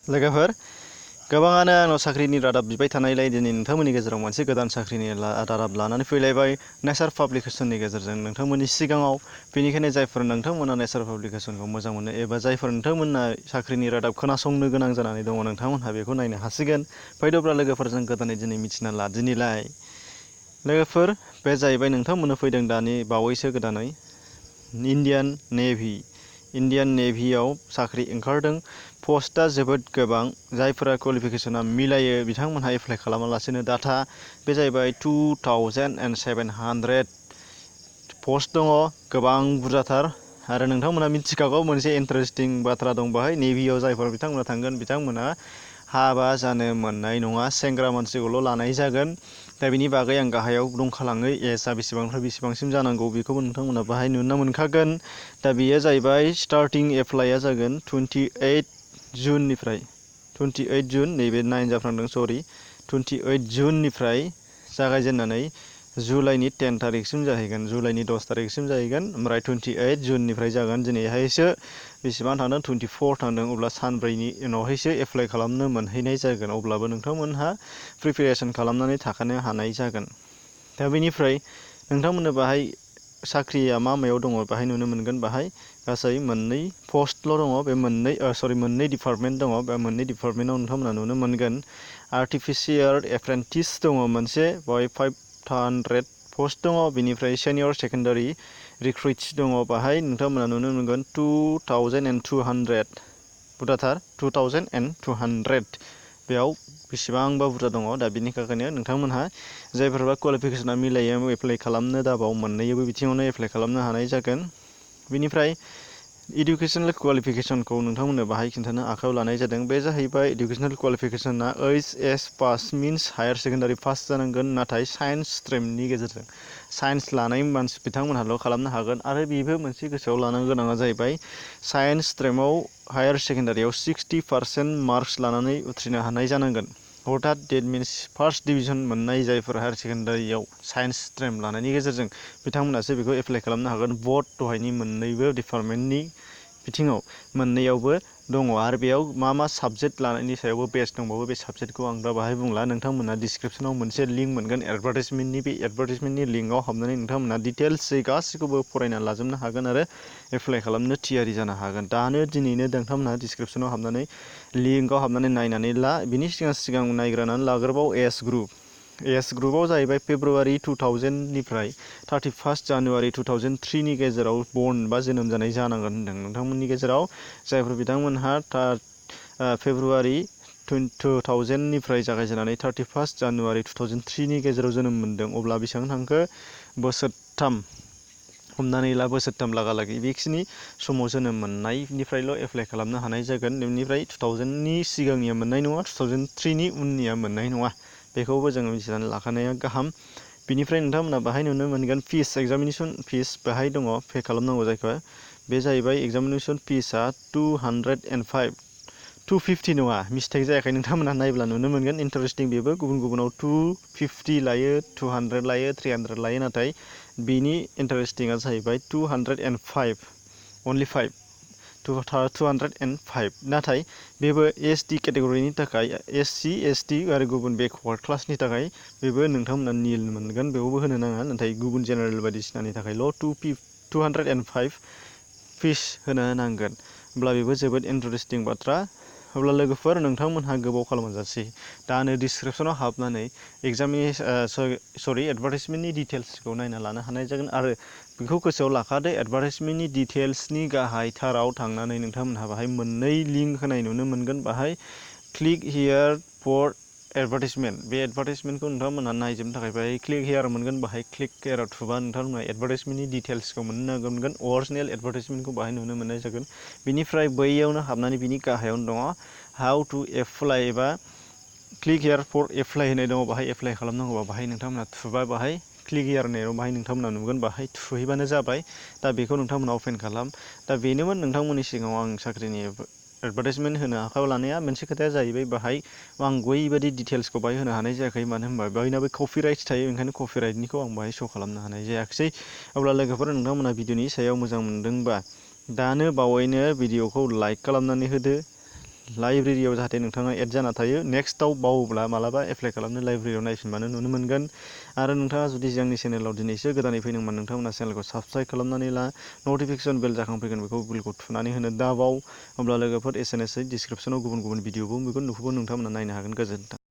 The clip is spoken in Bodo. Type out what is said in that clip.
लोगोफोर गोबाङानो आंनाव साख्रिनि रादाब बिबाय थानायलाय दिनै नोंथांमोननि गेजेराव मोनसे गोदान साख्रिनि रादाब लानानै फैलायबाय नेचार पाब्लिकेसननि गेजेरजों नोंथांमोननि सिगाङाव। बेनिखायनो जायफोर नोंथांमोना नेचार पाब्लिकेसनखौ मोजां मोनो एबा जायफोर नोंथांमोना साख्रिनि रादाब खोनासंनो गोनां जानानै दङ नोंथांमोनहा बेखौ नायनो हासिगोन। फैदोब्ला लोगोफोरजों गोदानै दिनै मिथिना ला दिनैलाय लोगोफोर बे जाहैबाय नोंथांमोननो फैदों दानि बावैसो गोदानै इन्डियान नेभियाव साख्रि ओंखारदों। पस्टआ जोबोद गोबां जायफोरा क्वालिफिकेसना मिलायो बिथांमोनहा एप्लाइ खालामालासिनो डाटा बे जाहैबाय 2700 पस्ट दङ गोबां बुरजाथार आरो नोंथांमोना मिथिखागौ मोनसे इन्टारेस्टिं बाथ्रा दं बाहाय नेभियाव जायफोर बिथांमोना थांगोन बिथांमोना हाबा जानो मोननाय नङा सेंग्रा मानसिखौल' लानाय जागोन। दा बिनि बागै आं गाहायाव दंखालाङो एजआ बेसेबांनिफ्राय बेसेबांसिम जानांगौ बेखौबो नोंथांमोना बाहाय नुनो मोनखागोन। दा बेयो जाहैबाय स्टार्टिं एप्लाइआ जागोन 28 जुननिफ्राय 28 जुन नैबे 9 जाफ्लांदों 28 जुननिफ्राय जागायजेननानै जुलाइनि 10 थारिखसिम जाहैगोन जुलाइनि 10 थारिखसिम जाहैगोन ओमफ्राय 28 जुननिफ्राय जागोन। दिनैहायसो बेसेबां थांदों 24 थांदों अब्ला सानब्रैनि उनावहायसो एप्लाइ खालामनो मोनहैनाय जागोन। अब्लाबो नोंथांमोनहा प्रिपेरेसन खालामनानै थाखानो हानाय जागोन। दा बेनिफ्राय नोंथांमोननो बाहाय साख्रिया मा मायाव दङ बाहाय नुनो मोनगोन। बाहाय गासै मोननै पस्टल' दङ बे मोननै डिपार्टमेन्ट दङ बे मोननै डिपार्टमेन्टाव नोंथांमोना नुनो मोनगोन। आर्टिफिसियाल एप्रेन्टिस दङ मोनसे बाहाय 500 पस्ट दङ। बेनिफ्राय सिनियर सेकेन्डारि रिक्रुइट्स दङ बाहाय नोंथांमोना नुनो मोनगोन 2200 बुरजाथार 2200 बेयाव बेसेबांबा बुरजा दङ। दा बिनि थाखायनो नोंथांमोनहा जायफोरबा क्वालिफिकेसना मिलायो एप्लाइ खालामनो दाबाव मोननैबो बिथिङावनो एप्लाइ खालामनो हानाय जागोन। बेनिफ्राय इडुकेसनेल क्वालिफिकेसनखौ नोंथांमोननो बाहाय खिन्थानो आखायाव लानाय जादों। बे जाहैबाय इडुकेसनेल क्वालिफिकेसना OHS pass means higher secondary pass जानांगोन नाथाय साइन्स स्ट्रिमनि गेजेरजों साइन्स लानाय मानसि बिथांमोनहाल' खालामनो हागोन। आरो बेबो मोनसे गोसोआव लानो गोनाङा जाहैबाय साइन्स स्ट्रिमाव हायार सेकेन्डारियाव 60% मार्कस लानानै उथ्रिनो हानाय जानांगोन। अर्थात डेट मिन्स फार्स्ट डिभिजन मोननाय जायफोर हायार सेकेन्डारियाव साइन्स स्ट्रिम लानायनि गेजेरजों बिथांमोनासो बेखौ एप्लाइ खालामनो हागोन। बथ दहायनि मोननैबो डिपार्टमेन्टनि बिथिङाव मोननैयावबो दङ आरो बेयाव मा मा साबजेक्ट लानायनि सायावबो बेस दंबावो। बे साबजेक्टखौ आं दा बाहाय बुंला नोंथांमोना डिसक्रिपसनाव मोनसे लिंक मोनगोन एडभार्टाइजमेन्टनि बे एडभार्टाइजमेन्टनि लिंकआव हाबनानै नोंथांमोना डिटेल्सै गासैखौबो फरायना लाजोबनो हागोन आरो एप्लाइ खालामनो थियारि जानो हागोन। दानो दिनैनो नोंथांमोनहा डिसक्रिपसनाव हाबनानै लिंकआव हाबनानै नायनानै ला। बिनि सिगां नायग्रोनानै लाग्रोबाव एज ग्रुपआव जाहैबाय फेब्रुवारि 2000निफ्राय 31 जानुवारि 2003नि गेजेराव बर्न बा जोनोम जानाय जानांगोन होनदों। नोंथांमोननि गेजेराव जायफोर बिथांमोनहा फेब्रुवारि 2000निफ्राय जागायजेननानै 31 जानुवारि 2003नि गेजेराव जोनोम मोनदों अब्ला बेसेबां थांखो बोसोरथाम हमनानै ला बोसोरथाम लागालागि बेखिनि समाव जोनोम मोननायनिफ्रायल' एप्लाइ खालामनो हानाय जागोन। बेनिफ्राय 2000नि सिगांनिया मोननाय नङा 2003नि उननिया मोननाय नङा बेखौबो जोङो मिथिनानै लाखानाया गाहाम। बिनिफ्राय नोंथांमोना बाहाय नुनो मोनगोन फिस एग्जामिनेसन फिस बाहाय दङ पे खालामनांगौ जायखौ बे जाहैबाय एग्जामिनेसन फिसआ 250 नङा मिस्टेक जायाखै नोंथांमोना नायब्ला नुनो मोनगोन। इन्टारेस्टिं बेबो गुबुनाव 250 लायो 200 लायो 300 लायो नाथाय बिनि इन्टारेस्टिंआ जाहैबाय 205 अनलि 205 नाथाय बेबो ST केटेगरिनि थाखाय SC ST आरो गुबुन बेकवार्ड क्लासनि थाखाय बेबो नोंथांमोना निल मोनगोन बेयावबो होनो नाङा नाथाय गुबुन जेनेरेल बायदिसिनानि थाखायल' 205 फिस होनो नांगोन। अब्ला बेबो जोबोद इन्टारेस्टिं बाथ्रा। अब्ला लोगोफोर नोंथांमोनहा गोबाव खालामजासै दानो डिसक्रिपसनाव हाबनानै एडभार्टाइजमेन्टनि डिटेल्सखौ नायना लानो हानाय जागोन। आरो बेखौ गोसोआव लाखादो एडभार्टाइजमेन्टनि डिटेल्सनि गाहायथाराव थांनानै नोंथांमोनहा बाहाय मोननै लिंक होनाय नुनो मोनगोन। बाहाय क्लिक हियार फर एडभार्टाइजमेन्ट बे एडभार्टाइजमेन्टखौ नोंथांमोनहा नायजोबनो थाखाय बाहाय क्लिक हियार मोनगोन। बाहाय क्लिक हियाराव थुबा नोंथांमोनहा एडभार्टाइजमेन्टनि डिटेल्सखौ मोननो नांगोन अरिजिनेल एडभार्टाइजमेन्टखौ बाहाय नुनो मोननाय जागोन। बिनिफ्राय बैयावनो हाबनानै बिनि गाहायावनो दङ हाउ टु एप्लाइ एबा क्लिक हियार फर एप्लाइ होनाय दङ। बाहाय एप्लाइ खालामनांगौबा बाहाय नोंथांमोना थुबा बाहाय क्लिक हियार होनायाव बाहाय नोंथांमोना नुगोन बाहाय थुहैबानो जाबाय। दा बेखौ नोंथांमोना अपेन खालाम। दा बेनोमोन नोंथांमोननि सिगाङाव आं साख्रिनि एडभार्टाइजमेन्ट होनो आखायाव लानाया। मोनसे खोथाया जाहैबाय बाहाय आं बैबायदि डिटेल्सखौ बाहाय होनो हानाय जायाखै मानो होनबा बयनाबो कपिराइट थायो ओंखायनो कपिराइटनिखौ आं बाहाय श' खालामनो हानाय जायाखिसै। अब्ला लोगोफोर नोंथांमोना भिडिअनि सायाव मोजां मोनदोंबा दानो बावैनो भिडिअखौ लाइक खालामनानै होदो लाइब्रेरियाव जाहाथे नोंथाङा एड जाना थायो। नेक्स्टआव बावोब्ला मालाबा एप्लाइ खालामनो लाइब्रेरियाव नायफिनबानो नुनो मोनगोन। आरो नोंथाङा जुदि जोंनि चेनेलाव दिनैसो गोदानै फैदोंबा नोंथांमोना चेनेलखौ साबस्क्राइब खालामनानै ला, नटिफिकेसन बेल जाखांफैगोन बेखौ बेलखौ थुनानै होनो दाबाव। अब्ला लोगोफोर एसेनोसै, डिसक्रिपसनाव गुबुन गुबुन भिडिअबो मोनगोन, बेखौबो नोंथांमोना नायनो हागोन। गोजोन्थों।